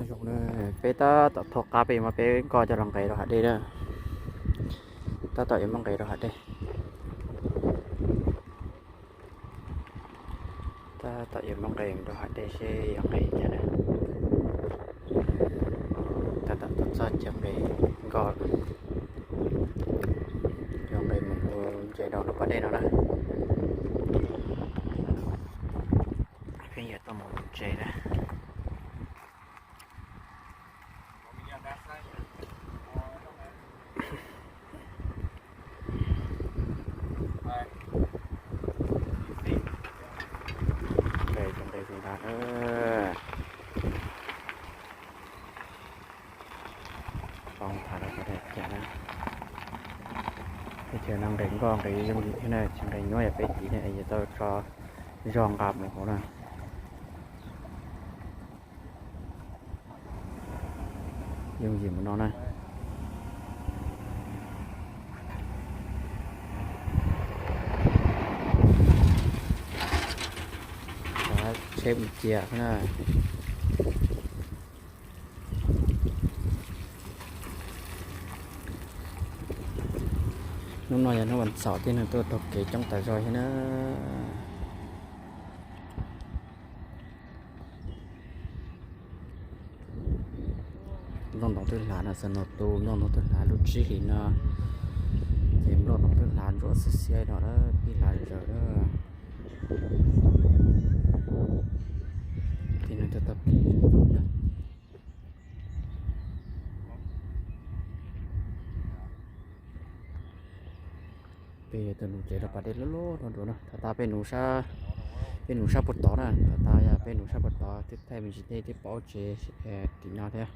Zoo na, peb tab tom thauj qab peb yuav muab peb nkoj coj los nqes rau hav dej na. Tab tom yuav muab nqes rau hav dej. Tab tom yuav muab nqes rau hav dej seb yuav nqes cas na. Tab tom tuaj txog chaw nqes nkoj, yuav nqes mus ntses rau lub pas dej no na. Peb yuav tuaj mus ntses na. Nqes, nqes tus nrad. Poob thav lawm, teb chaws no nqes nkoj nqes yooj yim thiab na, tsis nqes nyuaj yam peb tid ne, yuav tau tso zog nqa mus hauv na. Yooj yim mus no na. Tsheb mus cia na. Hnub no yog hnub vas xaum, tib neeg tuaj taug kev coob tas zog thiab na. Nplooj ntoos twb hlav no, xav no tu nplooj ntoos twb hlav lub tsib hlis no, ces nplooj ntoos twb hlav ntsuav xiab xiab no, pib hlav zaws na. Tib neeg tuaj taug kev. Peb yuav tuaj nuv tsev rau pas dej loj loj no dua na. Thaum tas peb nuv sab, peb nuv sab puag tod na, thaum tas yog peb nuv sab puag tod twb thaij me ntsis dej twb pom tsev tim no thiab.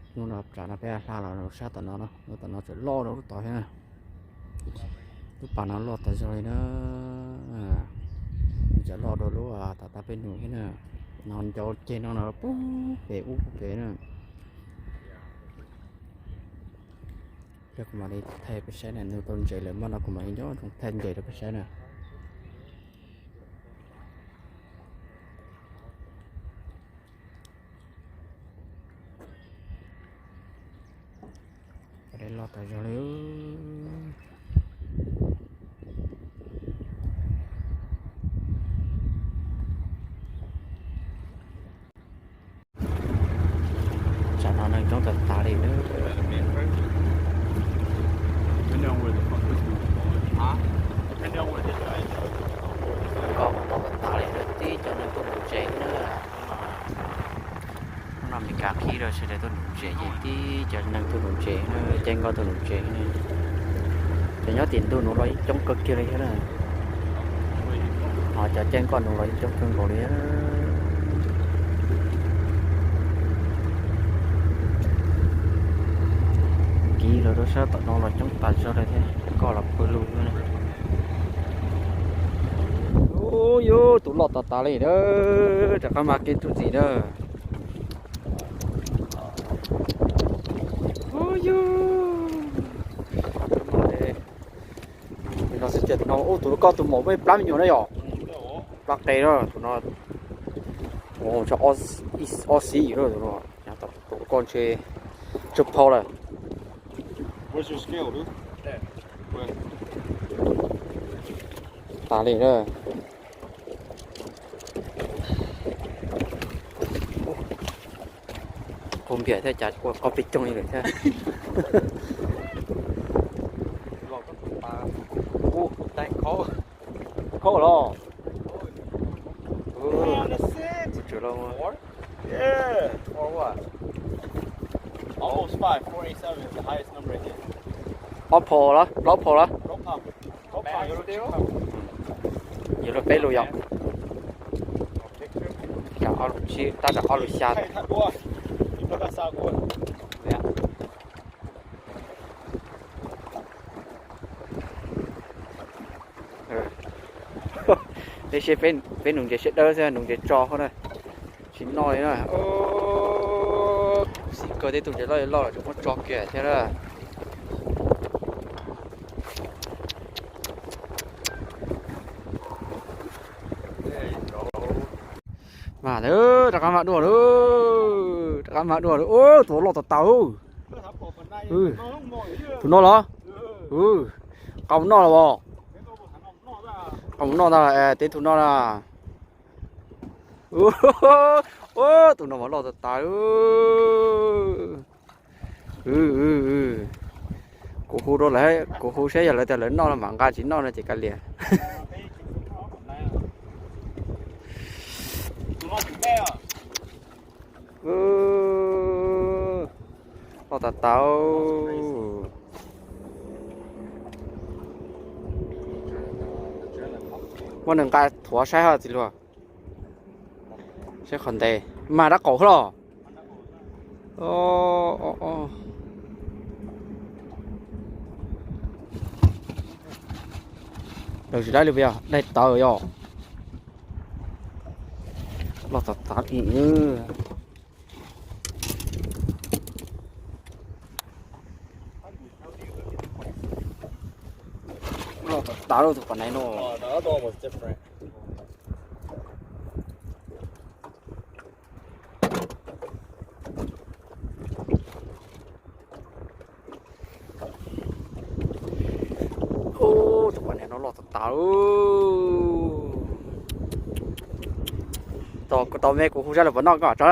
Hnub no tsam no peb hla los sab tom no no, lub tom no tseem loj rau lub tod thiab na. Lub pas no loj tas zog li na. Tseem loj dua lub thaum tas peb nuv thiab na. No ncau ceg no no pub pem ub pub pem na. Yog kuv mam li thaij peb saib na, nws tau ntses lawm mas no kuv mam li nco ntsoov thaij ntses rau peb saib na. Pas dej loj tas zog li. Tsam no neeg coob tas tas li na. Nkoj mus tau tas tas li na, tib cov neeg tuaj nuv tsev na. Hnub no Meskas qhib rau sawv daws tuaj nuv tsev ces tib cov neeg tuaj nuv tsev na, caij nkoj tuaj nuv tsev na. Cov nyob tim ntug nuv los yeej coob kawg kiag li thiab na. Ho cov caij nkoj nuv los yeej coob kawg nkaus li. Kiv los rau sab tom no los coob tas zog li thiab, nkoj los pw lug. Ub, yus tus loj tas tas li na, rov qab mas kev tus ntxim na. Ub, yus no xwb ces no ub tus koj tus maum muaj plab me nyuam na yom. Plab qe na tus no. Ub, ob xib yim na tus no. Tus koj ntshe tsawg phau lawm. Tas li na. Qau npias thiab cas ua qau pes coog li lawm thiab. Ub, tais khaub, khaub los. Mus tsev los. Yeah, for what? Almost five, four eight seven is the highest number here. Ob phau los, plaub phau los. Plaub phau. Plaub phau, yog lub tsib phau. Yog lub peb lus yom. Tab tom ob lus xya. Peb siab, peb nuv ntses siab dawb xwb, nuv ntses tso xwb na. Tsis noj li na. Xim kawg, tej tug ntses loj loj los tseem muab tso kiag thiab na. Rov qab mas dua lawm, rov qab mas dua lawm. Ub, tus loj tas tas. Tus no los? Qau noj los as? Qau noj ntag, teb tus no na. Ub, tus no mas loj tas tas. Kuv hu rau lawv, kuv hu saib yog lawv tias lawv noj no mam nqa, tsis noj no ces kav liam. Loj tas tas. Muab nws nqa thuav saib hos txiv hluas. Saib qhov ntev mas dab qaum los. Daim tsis laib li puas yog? Daim tawv yog. Loj tas tas ib. Loj tas tas lawm tus poj niam no. Tus poj niam no loj tas tas. Tau me kuv hu sab lawm puas noj koj tso.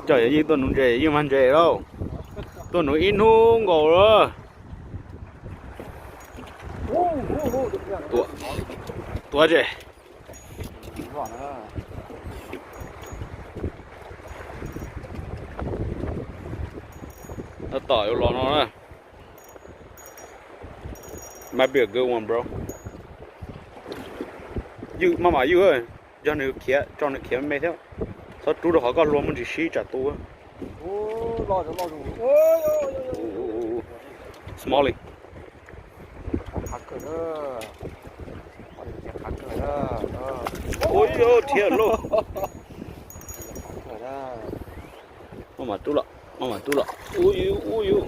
Coj yeej tuaj nuv ntses, yeej mag ntses lauj. Tuaj nuv ib hnub nkaus lawm. Tuav tses. Tab tom yuav los no na. Might be a good one, bro. Ywj maj mam ywj, yog nws khiav tso nws khiav me me thiab. Txhob rub rau qhov koj hlua muaj ntsis sib tsam tu. Smolly. Ua rhiab lauj. Maj mam rub los, maj mam rub los. Ub yus, ub yus.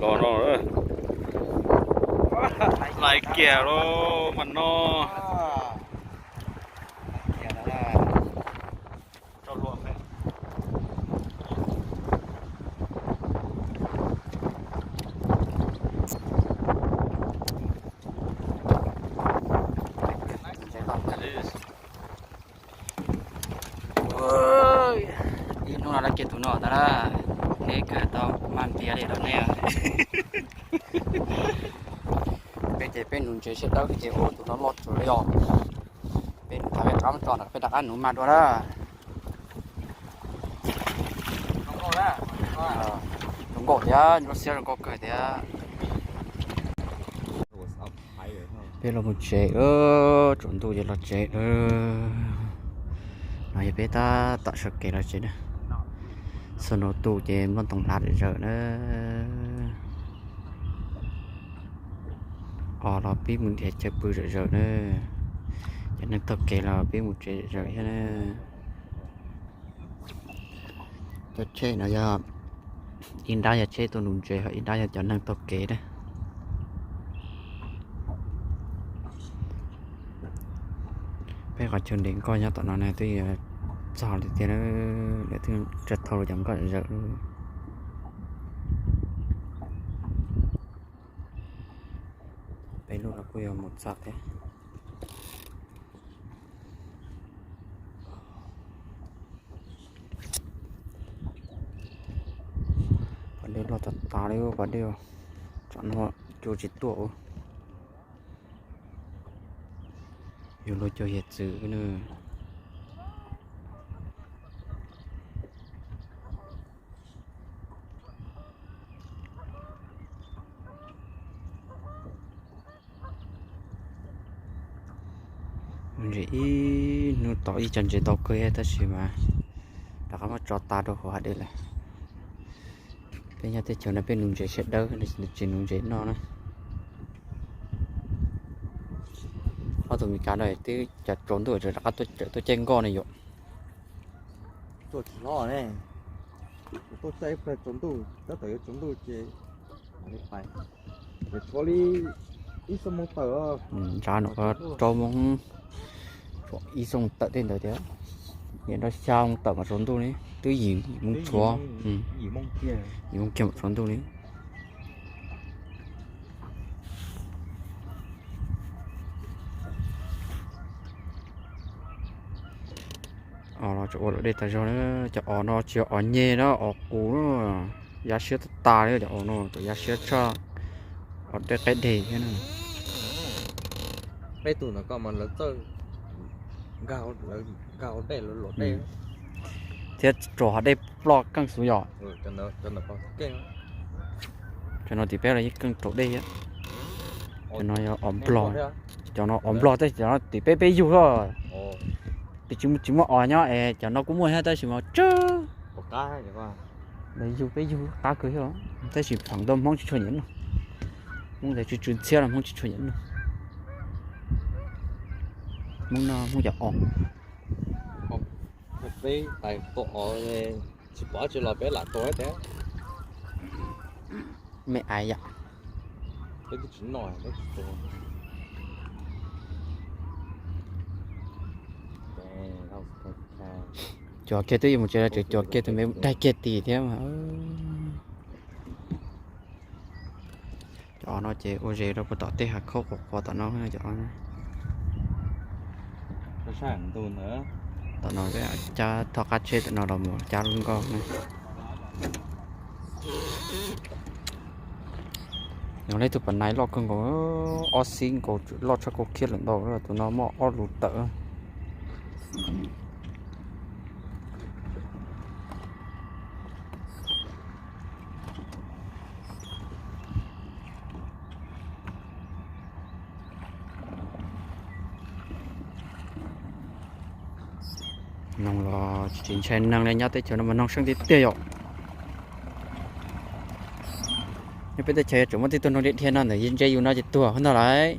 Los no, lais kiag los mas no. Ib hnub no lawv kiag tus no tas lawm, neb kawg tau mag ntiav li rau nej. Peb ces peb nuv ntses sib dawb ces ua tus no loj tsuas li os. Peb nuv tas peb rov tso na, peb rov qab nuv mag dua na. Zoo nkauj thiab, zoo nkauj kawg thiab. Peb los mus tsev, tsaus ntuj ces los tsev lawm. No yog peb tab tom sawv kev los tsev na. Snow tu ces nplooj ntoo hlav zawm zawm na. Os los pib mus nrhiav chaw pw zawm zawm na. Cov neeg taug kev los pib mus tsev zawm zawm thiab na. Cov tsheb no yog ib nrab yog tsheb tuaj nuv ntses, ho ib nrab yog cov neeg taug kev na. Peb qhov chaw nres nkoj nyob tom no na twb yuav txog li tiag, lawv twb tsa thau cov nkoj zawm. Peb lub los kuj yuav mus txog thiab. Pas dej loj tas tas li pas dej, tsam no cua tsis tuaj. Yus luag cua hiav txwv na. Ntses ib hnub tau ib co ntses ntau kawg tab sis mas rov qab muab tso tas rau hauv hav dej lawm. Peb nyob teb chaws no peb nuv ntses siab dawb, tsis nuv ntses noj na. Ob tug Meskas no twb cas tsaus ntuj rov qab tuaj caij nkoj ne yom. Tuaj caij ib pliag tsaus ntuj, tab tom yuav tsaus ntuj ces mam li pais. Ces tshuav li ib xuab moos tawm os. Ntsa no rau moos, tshuav ib xuab moos tawm tej ntawd thiab. Niam nrog xya moos tawm mas tsaus ntuj li, twb yim moos tshuav, yim moos kiag mas tsaus ntuj li. Os, los tseem ua luam dej tas zog na. Cov os no tsis yog os nyeg na, os qus na. Ya siab tas tas li cov os no, cov ya siab tshaj os dej qaib deg thiab na. Peb tug ntawd ko mas lawv txawj nkag hauv dej, lawv luam dej thiab rau hauv dej ploj keej xwb yom. Cov no tim peb los yeej keej rau dej thiab. Cov no yog os nplog, cov no os nplog tej, cov no tim peb peb yug os. Tsis, tsis muaj os nyob es cov no kuj muaj thiab tab sis mas tsawg. Lawv yug peb yug qab kawg thiab, tab sis feem ntau Hmoob tsis tshua nyiam noj. Hmoob ntawd tsw tsw ntxhiab los Hmoob tsis tshua nyiam noj. Hmoob noj Hmoob cov os. Peb tais tua os, tsis pom tsis los peb lam tua thiab. Me ais yam. Peb twb tsis noj, peb tsis tua. Cov kiag twb yuav mus tsev los tseem cov kiag tus me daig kiag tim thiab mas. Cov no ces ua zes rau puag tom tej hav khaub quas quas tom no cov. Tom no cab thoj qab tsheb tom no los mus cab lub nkoj na. Yog leej twg pas nais loj kawg nkaus, ob xib nkaus loj tshaj kauj khiab lawm ntau, tus no muaj ob lus tawm. Noog los tsis ntshai neeg li, nyob teb chaws no mas noog seej tiag tiag yom. Nyob peb teb chaws yuav tsum muaj tib tug noog dhia dhia no ntawm ntse yus no ces tuag ntag lauj.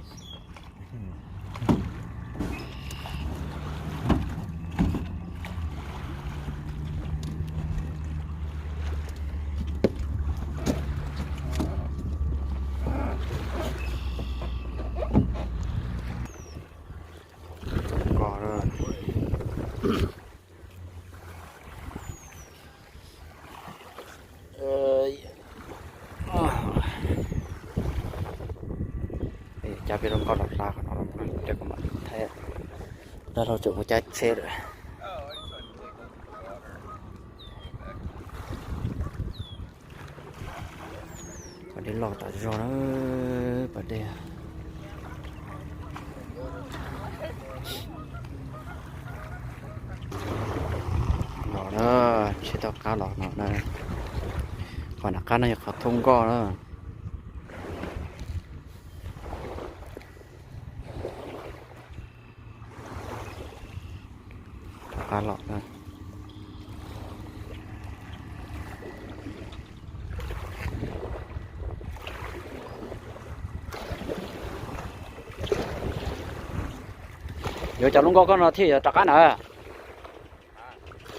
Cab peb lub nkoj los hla qhov no los mus, kuv mam li thaij. Dab laug tseem mus caij tsheb lawm. Pas dej loj tas zog na, pas dej. Los na, tsheb tom qab los no na. Qhov nram qab no yog qhov thoob nkoj na. Tom qab los na. Yuav cov lub nkoj koj no thiaj yuav rov qab na.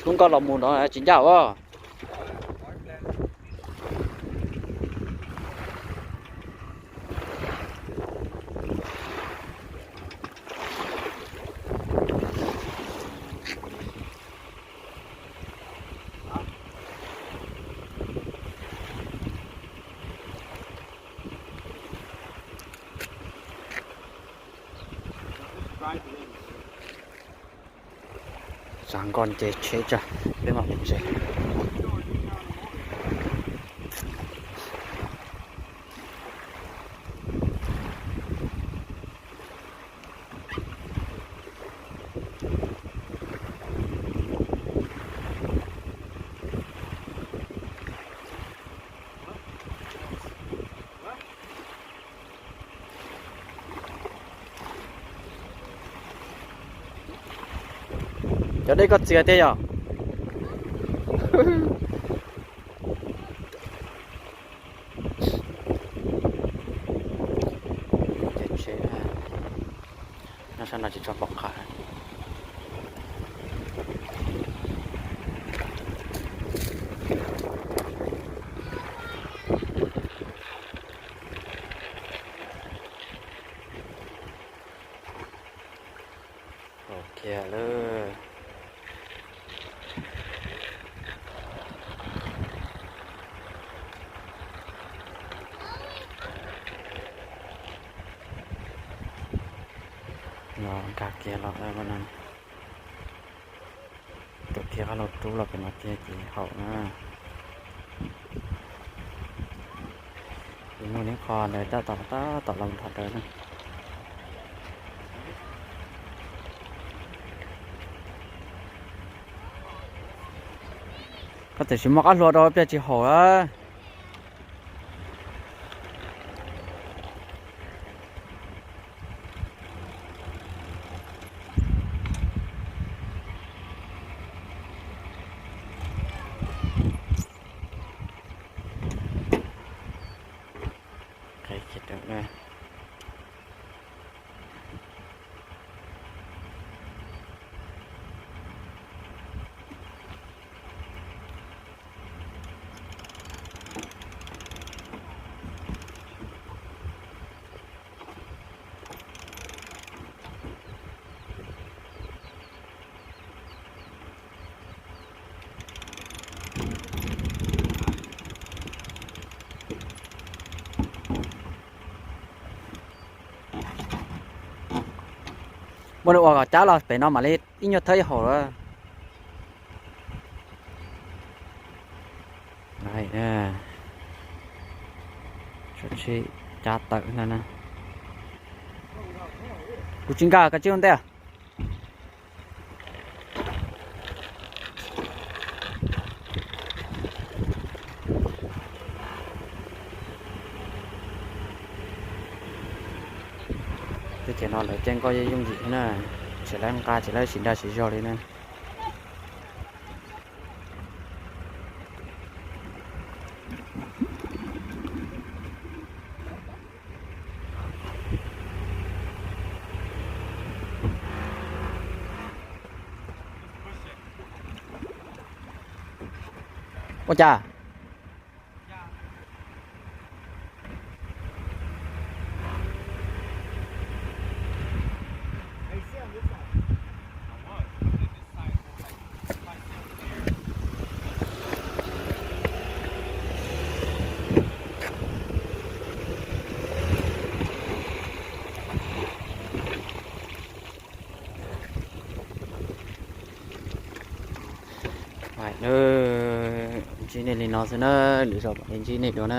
Lub nkoj los mus no tsis ncaj os. Txav nkoj nce tsheb tso, peb mam mus tsev. Cov dej koj txias tiag yom? Nyob sab no tsis tshua pom qab. Nkag kiag los no, rau kiag qab lauj rub los pem no kiag ces haum na. Ces muaj ib qho ntawd tab tom tab tom los nrho rawv na. Koj tiam sis muaj qab hlua rau pliaj tsis haum a. Muab ua kom cab los pem no mam li ib nyuag thawb ib haum lawm. Cab tawm no. Kuv tsis nkag, koj tsij ua ntej. Teb chaws no lawv caij nkoj yooj yim na, tsis lawv nqa tsis lawv siv dag siv zog li na. Ua cas? Ntsib nej li no xwb na, lwm zaus mam li ntsib nej dua na.